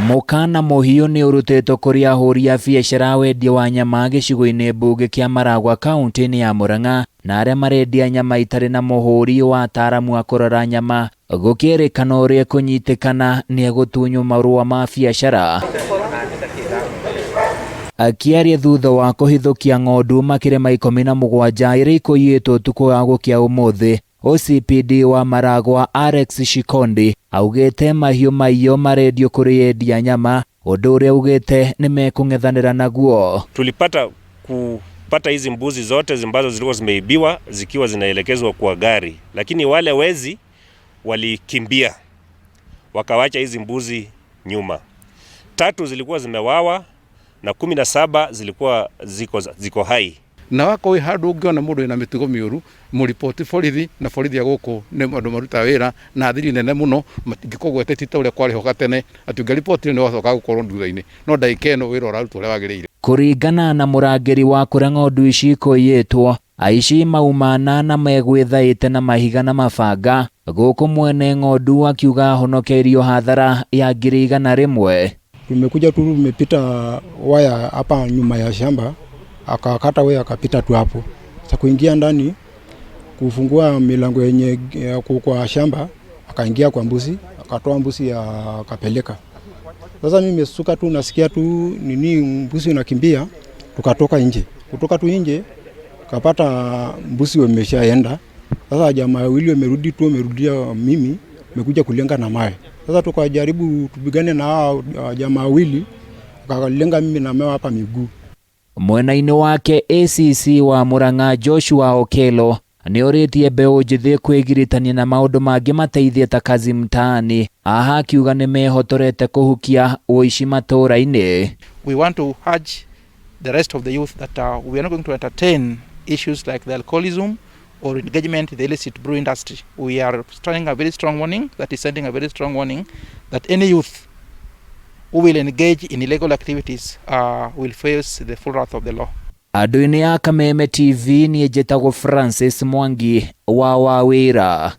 Mũkana mũhiũ nĩ ũrutĩtwo kũrĩ ahũri a biacara a wendia wa nyama gĩcigo-inĩ mbunge kĩa Maragua kaunti-inĩ ya Murang'a na arĩa marendia nyama itarĩ na mũhũri wa ataaramu a kũrora nyama gũkĩrĩkana ũrĩa ekũnyitĩkana nĩ egũtunywo marũa ma biacara. Akĩaria thutha wa kũhithũkia ng'ondu makĩria ma 17 iria ikũiyĩtwo ũtukũ wa gũkĩa ũmũthĩ, OCPD wa Maragwa Alex Shikondi augĩte mahiũ maiyo marendio kũrĩ endia nyama, ũndũ ũrĩa augĩte nĩ mekũng'ethanĩra naguo. Tulipata kupata hizi mbuzi zote ambazo zilikuwa zimeibiwa zikiwa zinaelekezwa kwa gari, lakini wale wezi walikimbia wakawacha hizi mbuzi nyuma. 3 zilikuwa zimewawa na 17 zilikuwa ziko hai. Na wako wi handu ungiona mundu wina mitugo miuru muripoti borithi, na borithi a guku ni andu marutaga wira na thiri nene muno, matingikugwete ti ta uria kwari ho gatene ati ungiripoti ni wacoka gukorwo thutha-ini, no ndagika ino wira urarutwo uria wagiriire. Kũringana na mũrangĩri wa kũrĩa ng'ondu ici ikũiyĩtwo, aici maumana na megwĩthaĩte na mahiga na mabanga, gũkũ mwene ng'ondu akiuga ahonokeirio hathara ya 100,000. Tumekuja tu tumepita waya hapa nyuma ya shamba, akakata waya akapita tu hapo. Sasa kuingia ndani kufungua milango yenye kwa shamba, akaingia kwa mbuzi, akatoa mbuzi akapeleka. Sasa mimi nimesuka tu nasikia tu nini mbuzi unakimbia, tukatoka nje. Kutoka tu nje kapata mbuzi wameshaenda. Sasa jamaa wawili wamerudi tu, wamerudia mimi, wamekuja kulenga na mawe. Sasa tukajaribu tupigane na hao jamaa wawili, wakalenga mimi na mawe hapa miguu. Mwena-inĩ wake ACC wa Murang'a Joshua Okello nĩorĩtie mbeũ njĩthĩ kwĩgiritania na maũndũ mangĩ mateithie ta kazi mtaani, aha akiuga nĩmehotorete kũhukia ũici matũũra-inĩ. We want to urge the rest of the youth that we are not going to entertain issues like the alcoholism or engagement in the illicit brew industry. We are sending a very strong warning, that is sending a very strong warning that any youth who will engage in illegal activities will face the full wrath of the law. Andũ-inĩ a Kameme TV niĩ njĩtagwo Francis Mwangi wa Wawĩra.